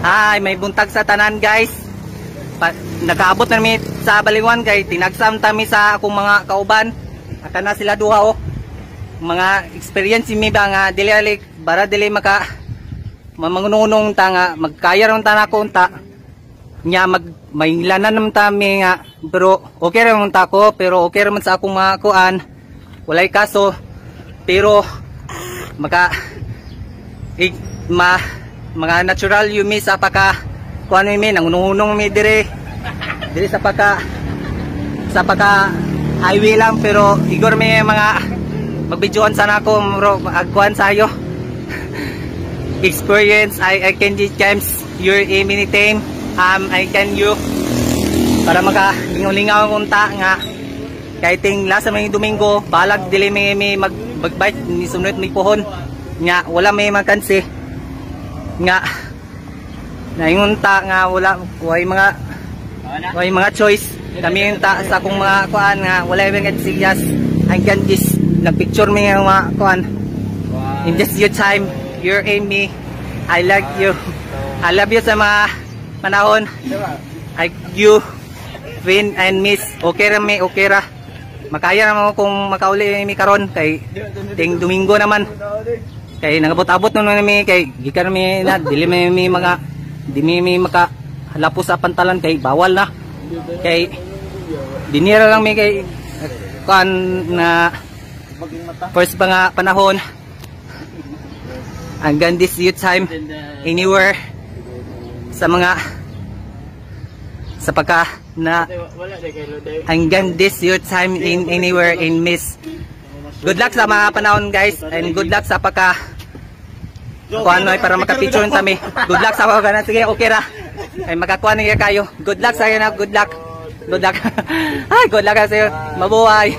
Hi, may buntag sa tanan, guys. Nakaabot na mi sa Balingoan kay tinagsam ta mi sa akong mga kauban. Aka na sila duha oh. Mga experience mi ba nga dili alik bara dili maka mamangununong ta nga magkaya ron ta nako unta. Nya mag may lanan naman ta mi nga pero okay ra man ta ko, pero okay ra man sa akong mga kuan. Walay kaso, pero maka ik, ma mga natural yumi sa paka kuan mi, nangununong mi dire dire sa paka highway lang, pero igor mi mga magbidyoan sana ako bro, agkuan sayo experience. I can times your a many time I can you para maka lingaw-lingaw unta nga kay ting last may Domingo balag dili mi mag magbike ni sunod mi pohon nga wala may makansi nga naingon ta nga wala way mga choice kami ta sa akong mga kuan nga wala may sigyas. I can just nagpicture mi nga mga kuan in just your time, you're in me. I like you, I love you sa mga panahon. I you win and miss. Okay ra mi, okay ra, makaya ra mo kung makauli mi karon kay ting Domingo naman kay nangabot-abot naman mi kay gikan mi na dili mi mga di mi maka lapos sa pantalan kay bawal na, kay dinira lang mi kay kuan na first pa nga panahon hanggang this youth time anywhere sa mga sa pagka na hanggang this your time in anywhere in miss. Good luck sa mga panahon, guys, and good luck sa pagka kuan para makapicture kami. Good luck sa mga. Sige, okay ra ay makakuha niya kayo. Good luck sa na, good luck, good luck. Ay, good luck sa mabuhay.